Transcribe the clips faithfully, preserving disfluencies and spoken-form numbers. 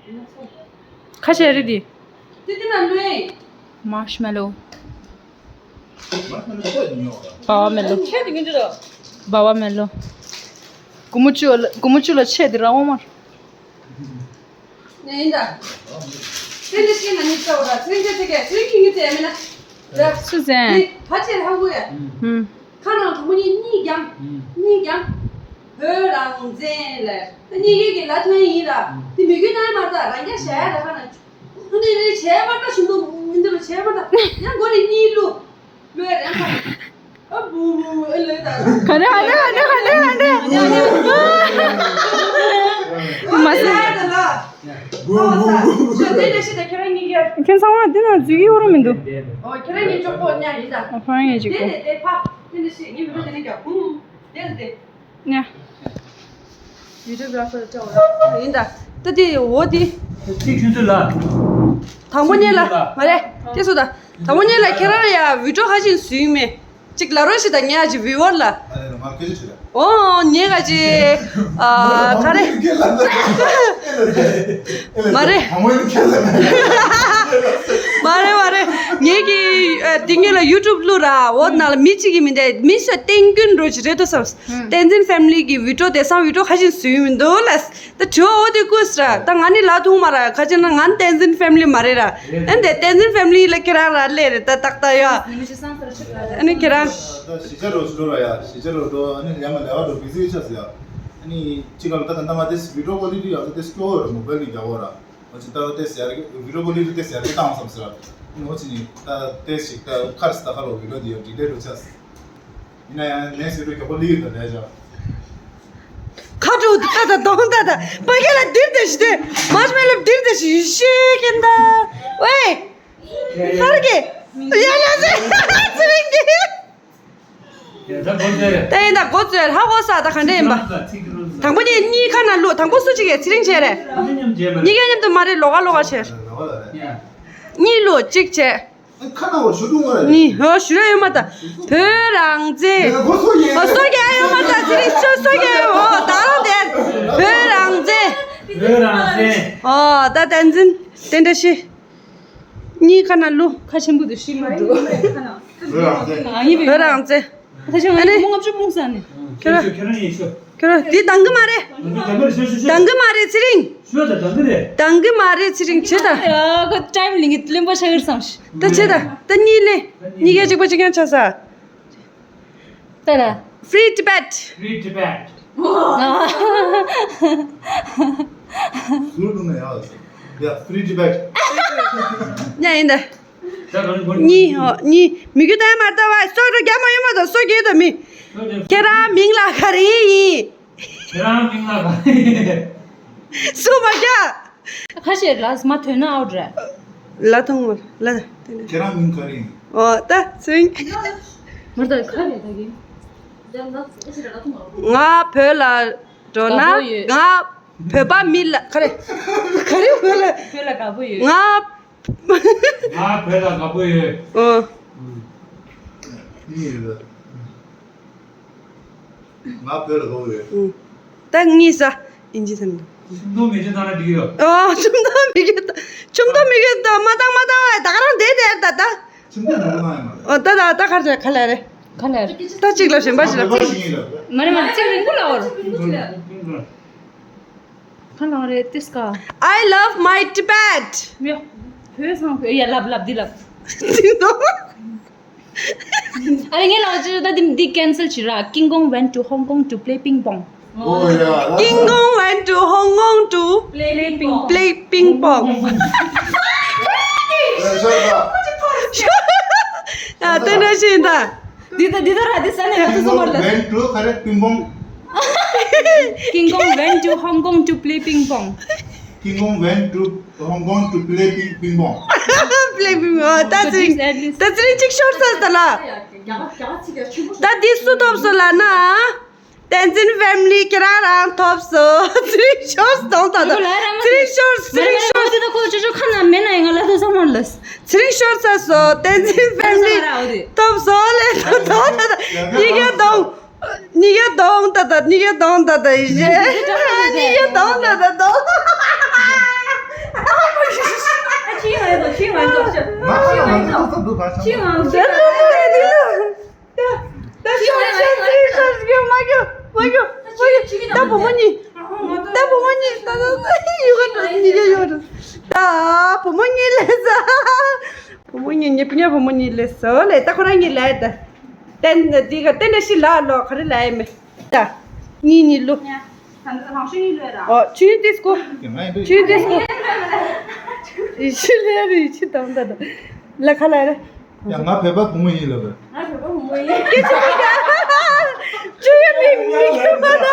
ཁ་ཤས་རེད་དེ། དེ་དེ་ན་ལོས། མར་ཤ་མེ་ལོ། སྦ་བ་མེ་ལོ། ཁྱེད་དེ་ངན་འདྲི་རོ། སྦ་བ་མེ་ལོ། སྒོར་མོ་བཅུ་ལ་སྒོར་མོ་བཅུ་ལ་ཆས་དེ་རང་དབང་མར། ནས་ཡིན་ད། ཚེ་འདི་ཤེས་ན་ནི་ཚེ་འོ་ར་ཚེ་འདི་ཚེ་གས་ཚེ་གི་ངི་ཚེ་མེད་ན། ར། སུ་ཟན། ནི་ཕ་ཆེར་ཧ་གོ་ཡ། ཧུམ། ཁ་ནང་དང་པོ་གཉིས་གཉིས་ཀྱང་། གཉིས་ཀྱང་། བོད་རང་བཙན་ལས། ད་གཉིས་ཀའི་གི་ལ་ཐོན་ཡིན་ར། དེ་མི་རྒྱུད་ན་མ་ད་རང་རྒྱ་བྱས་ཡ་ད་ཁ་ན། འདི་རེ་བྱས་མ་ད་ཞུ་འདུག་འདི་རུ་བྱས་མ་ད། ཡང་མགོ་རེ་གཉིས་ལུ། ལུ་ཡ་རེ་ཁ། ཨ་བུ་བུ་ཨེ་ལེ་ད། ག་རེ་ག་རེ་ག་རེ་ག་རེ་ག་རེ། མ་ཟད། ཁྱོད་ཚང་མ་འདི་ན་འཛུལ་གྱི་ཡོད་རུང་མི་འདུག་ཨོ་ཁྱེད་རང་གཉིས་ཅོག་པོ་ཉག་ཡིན་ད། ཨོ་ཁྱེད་རང་གཉིས་ཅིག་པོ། དེ་ནས་དེ་ཕ་དེ་ནས་ཤི་ངའི་མི་རོ་དེ་ནས་རྒྱག་ཁུང་དེ་ནས་དེ། ཉ། ཡུ་ཊུབ་ར་ཕར་ལ་སྤྲད་འོ་ཡིན་ད། ད་དེ་འོ་དེ། ཚིག་ཆུ་ཚོད་ལ། དང་པོ་ཉལ་ལ་མ་རེད་སྐྱེ་སོ་ད། དང་པོ་ཉལ་ལ་ཁྱེད་རང་ཡ་བི་ཌིའོ་ཧ་ཅིང་བཟོས་མེད། ཅིག་ལ་རོ་ཞིག་ད་ཉལ་ཅིག་བི་ཝར་ལ། ཨོ་ཉེ་ག་ཅི། ཨ་ག་རེ། མ་རེད། མ་རེད་མ་རེད། ངེད་ཀྱི་ཨ་དེ་ངེད་ལ་ཡུ་ཊུབ་བླུག་ར་འོ་ནང་ལ་མི་གཅིག་གིས་མི་འདེད་མི་སུ་བསྟན་རྒྱུན་འགྲོ་ཅི་རེད་དོ་བསམ། བསྟན་འཛིན་ཕེ་མི་ལི་གི་བི་ཌིའོ་དེ་སང་བི་ཌིའོ་ཁ་ཤས་བཟོས་མི་འདུག་ལ། ད་དྲི་བ་འོ་དེ་བཀོད་སྲ་ད་ང་ནི་ལ་ཐུང་མ་ར་ཁ་ཅིག་ན་ང་ནི་བསྟན་འཛིན་ཕེ་མི་ལི་མ་རེད་ར། ཨེ་འདི་བསྟན་འཛིན་ཕེ་མི་ལི་ལ་ཁྱེད་རང་ར་ལས་རེད་ད་ཏག་ཏག་ཡ། ཨ་ནི་ཁྱེད་རང་། ད་གཞིས་ཆགས་རོ་ཞིག་འགྲོ་ར་ཡ་གཞིས་ཆགས་རོ་འགྲོ་ཨ་ནི་ཡ་མ་ལས་བ་འགྲོ་བི་ཟི་ཆགས་སི་ཡ། ཨ་ནི་ཅི་ག་ལ་ད་ད་ད་ང་དེ་བི་ཌིའོ་ཀོ་ལི་ཊི་ཡག་ས་དེ་སྐྱོ་བོ་ར་མོ་བེལ་ནི་རྒྱག་བོ་ར། ཨོ་ཅི་ད་ལྟ་ཟེར་ཡ་རེ་བི་ཌིའོ་ཀོ་ལི་ཊི་དེ་ཟེར་ཡ་རེ་བཏང་བསམ་ཟེར། ཨོ་ཅི་ནི་ད་དེ་ཞིག་ད་ཁར་སི་ད་ཁ་ལོ་བི་ཌིའོ་དེ་ཡ་འགྲིག་དེ་རུ་ཆགས། ཡིན་ན་ཡང་ངས་ཟེར་རུ་མགྱོགས་པོ་ལི་ཡོད་ད་ལས་བྱ། ཁ་དྲུག་ད་ད་གདོང་ད་ད་པ་ཀེ་ལ་འདིར་དེ་ཞི་དེ་མར་མེ་ལོ་འདིར་དེ་ཞི་ཡུ་ཤེ་ཀེན་ད་ཝེ། ཧར་གེ་ཡ་ལ་ཟེར་ཚེ་རིང་གི་ཡ་ད་གོ་ཚོད། ད་ཡིན་ད་གོ་ཚོད་ཧ་གོ་ས་ད་ག་འདྲ་ཡིན་པ། དང་པོ་ནས་གཉིས་ཁ་ན་ལུ་དང་པོ་སུ་གཅིག་གིས་ཚེ་རིང་བྱས་རེད། གཉིས་ཀ་མཉམ་དུ་མ་རེད་ལོག་ག་ལོག་ག་བྱས། གཉིས་ལུ་གཅིག་བྱས། ཁ་ན་བ་ཞུ་དུ་ང་རེད། གཉིས་ཧོ་ཞུ་ར་ཡོད་མ་ད། བོད་རང་བཙན། ཧོ་སོ་ག་ཡོད་མ་ད་ཚེ་རིང་ཤོ་སོ་ག་ཡོད་ཧོ་ད་རང་དེ། བོད་རང་བཙན། བོད་རང་བཙན། ཨོ་ད་བསྟན་འཛིན་དེ་འདྲ་ཤི། གཉིས་ཁ་ན་ལུ་ཁ་ཆེན་པོ་དུ་ཤི་ལུ་འགྲོ། བོད་རང་བཙན། ཨ་ཡིན་པས། བོད་རང་བཙན། ད་ཆ་ང་ཨ་ནི་ཉིན་མོ་ལྔ་བཅུ་སྤུངས་ས་ནས། ཁྱོད་རང་ཁྱོད་རང་ཡིན་ཤོ། ཁྱོད་རང་འདི་འདང་གི་མ་རེད། འདང་གི་མ་རེད་ཚེ་རིང་། ཤོ་ད་འདང་གི་རེད། འདང་གི་མ་རེད་ཚེ་རིང་བྱེད་ད། ཡ་ཁོ་ཊའིམ་ལིང་གི་བློན་པོ་ཤ་ཡོར་བསམ་ཤི། ད་བྱེད་ད་ད་གཉིས་ལེ། གཉིས་ཀ་གཅིག་པ་གཅིག་རྐྱང་ཆགས་ས། ད་ལ། Free Tibet. Free Tibet. ཟུར་དུ་ནས་ཡག་ཡ་Free Tibet. ཉ་ཡིན་ད། གཉིས་ཧོ་གཉིས་མི་རྒྱུ་ད་མ་ལྟ་བ་སོ་རུ་རྒྱ་མ་ཡོད་མ་ད་སོ་རྒྱུ་ད་མི། ཁྱེད་རང་མིང་ལ་ག་རེ་ཡིན། ཁྱེད་རང་མིང་ལ་ག་རེ་ཡིན། སུ་མ་རྒྱ། ཁ་ཤས་ལ་མ་ཐོན་ན་ཨའུ་ཊི་རེད། ལ་ཐོང་མ་ལ་ཐོང་། ཁྱེད་རང་མིང་ག་རེ་ཡིན། ཨོ་ད་ཚིང་། མ་ད་ག་རེ་ད་གི། ང་བོད་ལ་འགྲོ་ན་དགའ་པོ་ཡོད། ང་བོད་པ་མི་ལ་ག་རེ། ག་རེ་བོད་ལ། བོད་ལ་དགའ་པོ་ཡོད། ང་། ང་བོད་ལ་དགའ་པོ་ཡོད། ཨོ། གཉིས་ཡོད། ང་བོད་ལ་དགའ་པོ་ཡོད། ཨུ། ད་གཉིས་ས། ཨིན་ཇི་ཐན། ཆུ་མདོག་མི་བརྗེད་བཏང་ན་འགྲིག་གི་ཡོད། ཨོ་ཆུ་མདོག་མི་བརྗེད་ད། ཆུ་མདོག་མི་བརྗེད་ད་མ་བཏང་མ་བཏང་བས་ད་ག་རང་བསྡད་བསྡད་ད་ད། ཆུ་མདོག་མི་བརྗེད་ད་ཡིན་མ་རེད། ཨོ་ད་ད་ད་ག་རེ་ག་ལ་རེད། ག་ལ་རེད། ད་གཅིག་ལ་གཞན་པ་ཞིག་ལ། བོད་པ་ཞིག་ཡིན་ལ། མ་རེད་མ་རེད་གཅིག་རིང་པོ་ལ་འོར། ག་ལ་རེད་ཏིས་ཀ། I love my Tibet. ཡ། བོད་སང་བོད་ཡ་ལབ་ལབ་འདི་ལབ། ཅིག་ཏོ། ཨ་རེ་ངས་ལབ་ཅི་ད་འདི་འདི་ཀེན་སལ་བྱེད་ར། King Kong went to Hong Kong to play ping pong. ཨོ་ཡ། King Kong went to Hong Kong to play ping pong. Play ping pong. ཡ་དེ་འདྲ་ཞིག་ཡིན་ད། འདི་ད་འདི་ད་ར་འདི་ས་ནས་ང་ཚོ་ཚང་མ་ལ། Went to ག་རེ་ping pong. King Kong went to Hong Kong to play ping pong. King Kong went to Hong Kong to play ping, ping pong. Play ping pong. ད་ཚེ་རིང་ད་ཚེ་རིང་གཅིག་ཤོར་ཚར་ད་ལ། ད་འདི་སུ་ཐོབ་སོང་ལབ་ན། བསྟན་འཛིན་ཕེ་མི་ལི་ཁྱེད་རང་རང་ཐོབ་སོང་། ཚེ་རིང་ཤོར་སོང་ད་ད། ཚེ་རིང་ཤོར་ཚེ་རིང་ཤོར། ཚེ་རིང་ཤོར་ཚར་སོང་བསྟན་འཛིན་ཕེ་མི་ལི་ཐོབ་སོང་ལས་ད་ད་ད་ད་ཡི་གེ་དང་། གཉིས་ཀ་གདོང་ད་ད། གཉིས་ཀ་གདོང་ད་ད་ཡིན་ཞེས། གཉིས་ཀ་གདོང་ད་ད་གདོང་། ཁྱི་ང་ད་ལོ་ལོ་རེད་འདི་ལོ། ད་ད་ཤོག་ཤོག་ཤོག་ཤོག་ཤོག་མ་རྒྱུག་མ་རྒྱུག་མ་རྒྱུག་ད་བུ་མོ་གཉིས། ད་བུ་མོ་གཉིས་ད་ད་ད་ཡོད་ག་ད་གཉིས་ཀ་ཡོད་ད། བུ་མོ་གཉིས་ལས་ས། བུ་མོ་གཉིས་ཉེ་ཉེ་བུ་མོ་གཉིས་ལས་ས་ལས་ད་ཁོ་རང་གཉིས་ལས་ད། ཏན་འདི་ག་ཏན་ཏན་ཤི་ལ་ལོ་ག་རེ་ལ་ཡེ་མེ། ད། གཉིས་གཉིས་ལོ། ཨོ་ཆུ་ཡིན་ཏིས་ཀོ། ཆུ་ཡིན་ཏིས་ཀོ། ཡི་ཤི་ལེ་རི་ཡི་ཤི་དམ་ད་ད། ལ་ཁ་ལ་རེ། ཡ་ང་བོད་པ་བུ་མོ་ཡིན་ལབ། ང་བོད་པ་བུ་མོ་ཡིན། སྐད་ཆ་མི་ག་ཆུ་ཡིན་མི་མི་གི་མ་ད།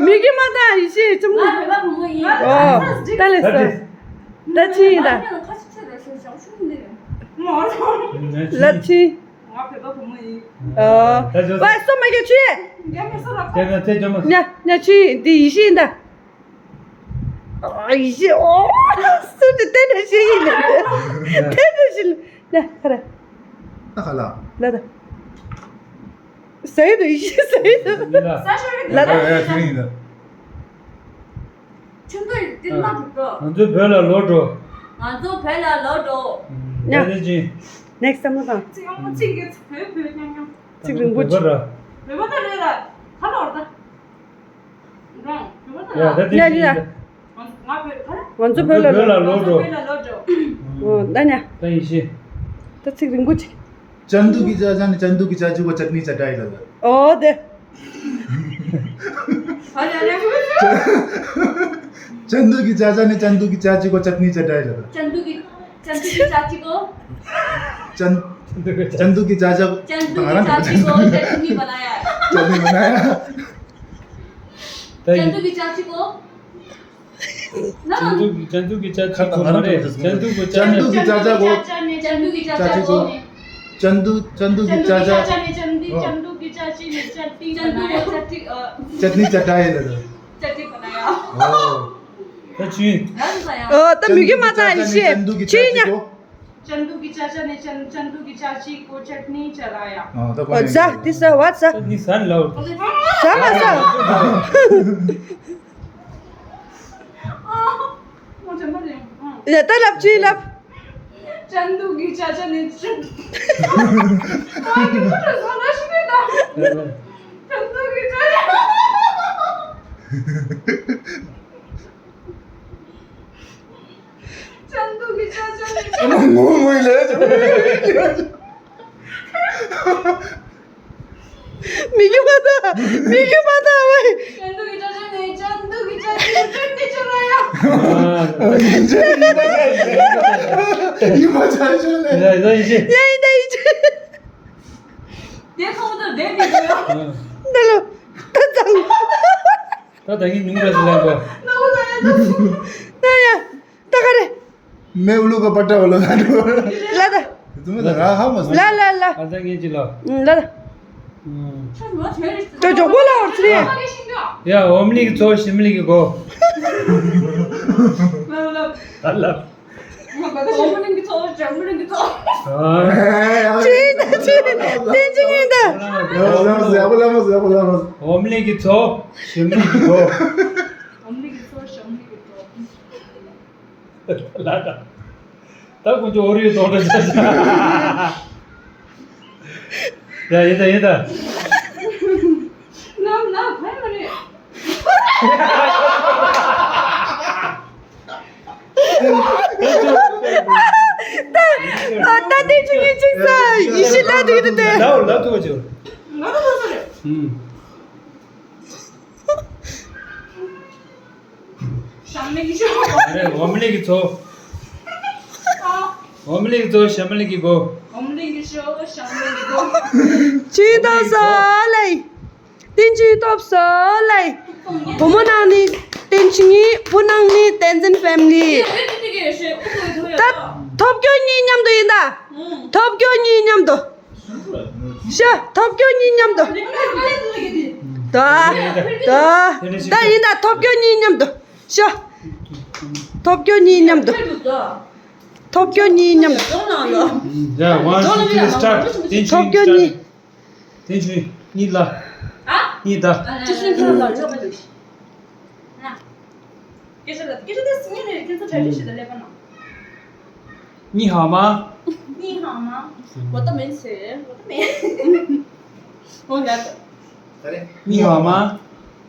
མི་གི་མ་ད་ཡི་ཤི་ཆུ་མོ། ང་བོད་པ་བུ་མོ་ཡིན། ཨོ་ད་ལེ་སོ། ད་ཆུ་ཡིན་ད། ལ་ཆུ། ང་བོད་པ་བུ་མོ་ཡིན། ཨ། ད་ཇོ་བས་སོ་མ་གི་ཆུ། རྒྱ་མི་སོ་ར་ཁ། རྒྱ་མི་ཚེ་ཇོ་མ། ཉ་ཉ་ཆུ་འདི་ཡི་ཤི་འདི། ཨ་ཡི་ཤི་ཨོ། སུ་དེ་ཏན་ཏན་ཤི་ཡིན་ནི། ཏན་ཏན་ཤི་ལ། ཉ་ཁ་ར། ད་ཁ་ལ། ལ་ད། ཟེར་དུ་ཡི་ཤི་ཟེར་དུ། ལ་ད། ལ་ད། ཡ་ཡ་ཤི་ཡིན་ད། ཆུ་འདི་འདི་མ་འགྲོ། ང་ཚོ་བོད་ལ་ལོག་འགྲོ། ང་ཚོ་བོད་ལ་ལོག་འགྲོ། ཡ་ཡ་ཅི། ནེགསི་ཊི་ཊའིམ་ལ་དང་། ཚིག་ཡོང་ཚིག་གི་བོད་བོད་ཉམས་ཉམས། ཚིག་རིང་པོ་ཅིག་བོད་པ་ར། བོད་པ་ད་རེད་ར། ཧ་ལོ་ར་ད། རང་བོད་པ་ད་ཡ་ར། ད་དེ་ཡ་ཡ། ང་ང་བོད་ཧ་ལོ། ང་ཚོ་བོད་ལ་ལོག་འགྲོ། ང་ཚོ་བོད་ལ་ལོག་འགྲོ། ཨོ་ད་ཉ། ད་ཡིན་ཤི། ད་ཚིག་རིང་པོ་ཅིག་ཅན་དུ་གི་ཅ་ཅ་ནི་ཅན་དུ་གི་ཅ་ཅི་གོ་ཅ་ནི་ཅ་ཏ་ཡི་ལ། ཨོ་དེ། ཅན་དུ་གི་ཅ་ཅ་ནི་ཅན་དུ་གི་ཅ་ཅི་གོ་ཅ་ནི་ཅ་ཏ་ཡི་ལ། ཅན་དུ་གི་ཅན་དུ་གི་ཅ་ཅི་གོ། ཅན་ཅན་དུ་གི་ཅ་ཅ། ཅན་དུ་གི་ཅ་ཅི་གོ་ཅ་ནི་བ་ན་ཡ། ཅ་ནི་བ་ན་ཡ། ཅན་དུ་གི་ཅ་ཅི་གོ། ཅན་དུ་གི་ཅན་དུ་གི་ཅ་ཅི་གོ་མ་རེད། ཅན་དུ་གི་ཅ་ཅན་དུ་གི་ཅ་ཅ་གོ། ཅན་དུ་གི་ཅ་ཅི་གོ། ཅན་དུ་ཅན་དུ་གི་ཅ་ཅ། ཅན་དུ་གི་ཅ་ཅ་ནི་ཅན་དུ་ཅན་དུ་གི་ཅ་ཅི་ནི་ཅན་ཏི་ཅན་དུ་གི་ཅ་ཏི་ཨ། ཅ་ཏི་ཅ་ཏ་ཡི་ལ་ར། ཅ་ཏི་བ་ན་ཡ། ཨོ། ད་ཆུ་ཡིན། ཨོ་ད་མི་གི་མ་ད་ཡི་ཤེས་ཆུ་ཡིན་ཉ། ཅན་དུ་གི་ཅ་ཅ་ནི་ཅན་ཅན་དུ་གི་ཅ་ཅི་གོ་ཅ་ནི་ཅ་ཏ་ཡ། ཨོ་ད་ཨོ་ཟ་དི་ཟ་བ་ཟ། ད་ནི་ཟ་ལ་ཨོ། ཟ་མ་ཟ། ལ་ད་ལབ་ཅི་ལབ། ཅན་དུ་གི་ཅ་ཅ་ནི་ཅན། ཨ་ནི་མོ་ཏྲ་ཟོ་ན་ཤི་ནི་ད། ཅན་དུ་གི་ཅ་ཅ། ཅན་དུ་གི་ཅ་ཅ་ནི་ཅན། ངོ་ངོ་ལས། མི་གི་མ་ད། མི་གི་མ་ད་ཝེ། ཅན་དུ་གི་ཅ་ཅ་ནི་ཅན་དུ་གི་ཅ་ཅི་ཅན་ཏི་ཅ་ཏ་ཡ། ཨ། ཡིན་པ་ཆ་ཤོད་ལེ། ཡ་ཡ་ཡིན་ཤེ། ཡ་ཡིན་ད་ཡིན་ཤེ། དེ་ཁོང་ཚོ་བསྡད་མི་འདུག་ཡ། ད་ལོ། ད་ཙང་། ད་ད་ངས་ཉུང་ར་ཞིག་ལེན་གོ། ལ་འོ་ད་ཡ་ད། ད་ཡ། ད་ག་རེ། མེ་ཨུ་ལུ་ག་པ་ཏྲ་བ་ལོ་ད་འགྲོ། ལ་ད། དུ་མེ་ད་ར་ཧ་མ་སོང་། ལ་ལ་ལ། ཨ་ད་ངས་ཅི་ལ། ལ་ད། ད་ཇོ་གོ་ལ་འོར་ཚི་རེ། ཡ་ཨོམ་ལི་གི་ཚོ་ཤིམ་ལི་གི་གོ། ལ་ལ། ད་ལ། ཨོམ་ལི་གི་ཚོ་ཤིམ་ལི་གི་ཚོ། ཅི་ད་ཅི་ཏན་ཅི་ངན་ད། ལ་མ་ཟེར་ལ་མ་ཟེར་ལ་མ་ཟེར། ཨོམ་ལི་གི་ཚོ་ཤིམ་ལི་གི་གོ། ཨོམ་ལི་གི་ཚོ་ཤིམ་ལི་གི་ཚོ། ལ་ད། ད་ཁོང་ཚོ་ཨོ་རིའི་རྡོག་ཁྲ་ཆ་ཆ། ཡ་ཡིན་ད་ཡིན་ད། ནམ་ནམ་ཕན་མ་རེད། ད་ད་དེ་ཆུ་ཡིན་ཅིག་ས་ཡིན་ཤི་ལ་དུ་ཡིན་ད་དེ། ལ་ལ་ཐུག་ཅིག་ང་ད་ད་ས་རེད། ཨུམ། ཞང་མི་གི་ཤོ། ཨ་རེ་ཝམ་ལི་གི་ཚོ། ཝམ་ལི་གི་ཚོ་ཞང་མི་ལི་གི་གོ། ཝམ་ལི་གི་ཤོ་ཞང་མི་གི་གོ། ཅི་ད་ས་ལེ། ཏིན་ཅི་ཐོབ་ས་ལེ། བུ་མོ་ནང་ནི་ཏིན་ཅི་ངི་བུ་ནང་ནི་ཏན་ཙིན་ཕེམ་ལི། ད་ཐོབ་སྐྱོ་གཉིས་མཉམ་དུ་ཡིན་ད། ཐོབ་སྐྱོ་གཉིས་མཉམ་དུ། ཤ། ཐོབ་སྐྱོ་གཉིས་མཉམ་དུ། ད། ད། ད་ཡིན་ད་ཐོབ་སྐྱོ་གཉིས་མཉམ་དུ། ཤ། ཐོབ་སྐྱོ་གཉིས་མཉམ་དུ། ཐོབ་སྐྱོ་གཉིས་མཉམ་དུ། Yeah, one, two, three, start. ཐོབ་སྐྱོ་གཉིས། ཏན་ཅུན་གཉིས་ལ། གཉིས་ད། 你好吗？你好吗？我的名字，我的名字。我的。你好吗？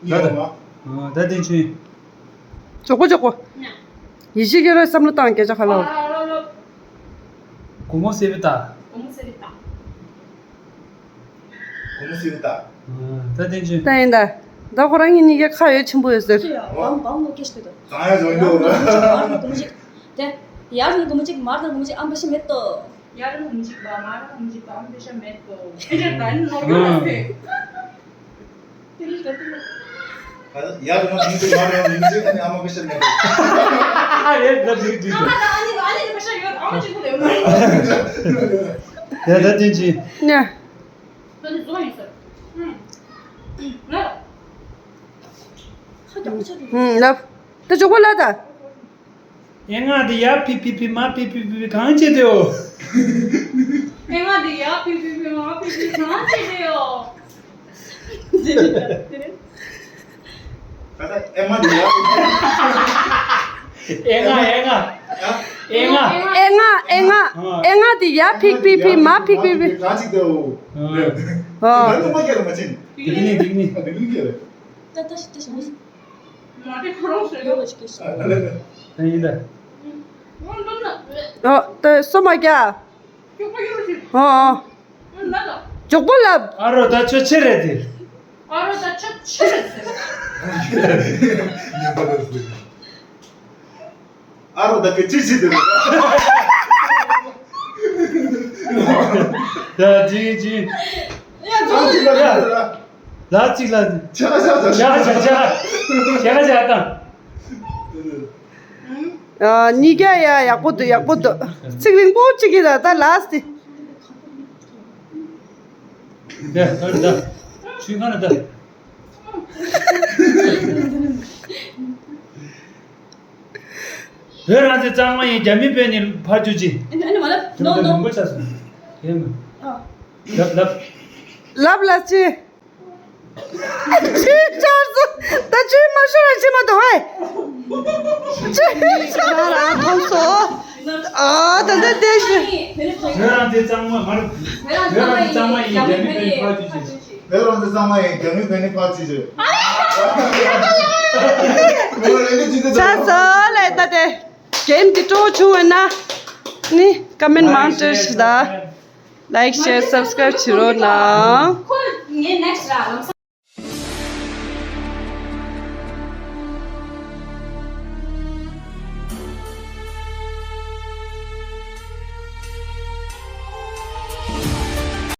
你好吗？ད་དེ་ཆུ། མགྱོགས་པོ་མགྱོགས་པོ། ཡེ་ཤེས་སྐྱོ་ར་བསམ་བློ་བཏང་སྐད་ཆ་ཁ་ལོ། སྒོར་མོ་སེ་བི་ཏ། སྒོར་མོ་སེ་བི་ཏ། སྒོར་མོ་སེ་བི་ཏ། ད་དེ་ཆུ། ད་ཡིན་ད། ད་ཁོ་རང་གཉིས་གཉིས་ཀ་ཁ་ཡོད་ཆེན་པོ་ཡོད་ཟེར། བང་བང་ལོ་ཀེ་ཤི་དོ། གང་ཡང་བཟོ་འདུག་ར། དེ། ཡར་ནི་སྒོར་མོ་གཅིག་མར་ནི་སྒོར་མོ་གཅིག་ཨམ་པ་ཤི་མེད་དོ། ཡར་ནི་སྒོར་མོ་གཅིག་པ་མར་ནི་སྒོར་མོ་གཅིག་པ་ཨམ་པ་ཤི་མེད་དོ། ཨེ་ཅེ་ད་ནི་ནོར་གི་ལ་སེ། དེ་ནི་ད་དེ་ནི། ཡར་ནི་སྒོར་མོ་གཅིག་མར་ནི་སྒོར་མོ་གཅིག་ཨ་ནི་ཨམ་པ་ཤི་མེད་དོ། ཨ་ཡེ་ད་དེ་དེ་དེ། ཨ་ད་ཨ་ནི་ཨ་ནི་པ་ཤི་ཡོད་ཨམ་པ་གཅིག་པོ་ལེ་ཡོད། ཡ་ད་དེ་ཆུ། ཉ། ད་ནི་བཟོ་ཡིན་ཟེར། ཨུམ། ང་། ཧ་ཀྱང་ཆ་དུ། ཧུམ་ལབ། ད་མགྱོགས་པོ་ལབ་ད། ཨེ་ང་དེ་ཡ་ཕི་ཕི་ཕི་མ་ཕི་ཕི་ཕི་ཕི་གང་བྱེད་དེའོ། ཨེ་ང་དེ་ཡ་ཕི་ཕི་ཕི་མ་ཕི་ཕི་གང་བྱེད་དེའོ། ད་ལྟ་ཨེ་མ་དེ་ཡ་ཕི་ཕི། ཨེ་ང་ཨེ་ང་། ཨེ་ང་ཨེ་ང་། ཨེ་ང་དེ་ཡ་ཕིག་ཕིག་ཕིག་མ་ཕིག་ཕིག་ཕིག་གང་ཅིག་དེའོ། ཨ། ད་ནི་མ་སྐྱེ་ར་མ་ཕྱིན། དེ་ནི་དེ་ནི། ཨ་དེ་ནི་སྐྱེ་ར། ད་ད་ཤི་ད་ཤི་མ་ཤི། མ་དེ་ཁོ་རང་ཤི་ཡོད་པ་ཅིག་ཤི། ད་ཡིན་ད། ཨོ་ད་སོ་མ་རྒྱ། ཨོ་ཨོ། མགྱོགས་པོ་ལབ། ཨ་རོ་ད་ཁྱོད་ཆི་རེད་དེ། ཨ་རོ་ད་ཁྱོད་ཆི་རེད་ཟེར། ཨ་རོ་ད་ཁྱོད་ཆི་ཆི་དེ་རེད། ད་ཅི་ཅི། ཡ་ཅི་ལ་རེད། ལ་གཅིག་ལ། ཆ་ཆ་ཆ་ཆ་ཆ་ཆ་ཆ་ཆ་ཆ་དང་། ཨ། གཉིས་ཀ་ཡ་ཡག་པོ་འདུག་ཡག་པོ་འདུག་ཚིག་རིང་པོ་གཅིག་གིས་ད་ལྟ་ལ་སི། ད་ད་ད་ཆུ་ཁ་ན་ད། བོད་རང་བཙན་གཙང་མ་ཡིན། རྒྱ་མི་བོད་ནས་ཕར་བཅུག་ཅིག་ཨ་ནི་མ་ལབ། ནོ་ནོ། རིང་པོ་ཆགས་སོང་། ཡེ་མ། ཨ། ལབ་ལབ། ལབ་ལ་ཅི། ཅི་ཆགས་སོང་། ད་ཅི་མ་ཤོར་ར་ཅི་མ་དོ་ཧེ། ཅི་ཆགས་ར་ཐོན་སོང་། ཨ་ད་ད་དེ་ཞིག་བོད་རང་བཙན་གཙང་མ་མ་རེད། བོད་རང་བཙན་གཙང་མ་ཡིན། རྒྱ་མི་བོད་ནས་ཕར་བཅུག་ཅིག་བོད་རང་བཙན་གཙང་མ་ཡིན། རྒྱ་མི་བོད་ནས་ཕར་བཅུག་ཅིག་ཆགས་སོང་ལས་ད་དེ། གེམ་འདི་སྤྲོ་བྱུང་བས་ན། ནི་ཀ་མེན་མང་སྤྲོ་ཞིག་ད། ལའིག་ཤེར་སབ་སི་ཀ་རའིབ་བྱེད་རོགས་གནང་། ཁོ་ངའི་ནེག་སི་ར་ལམ་སང་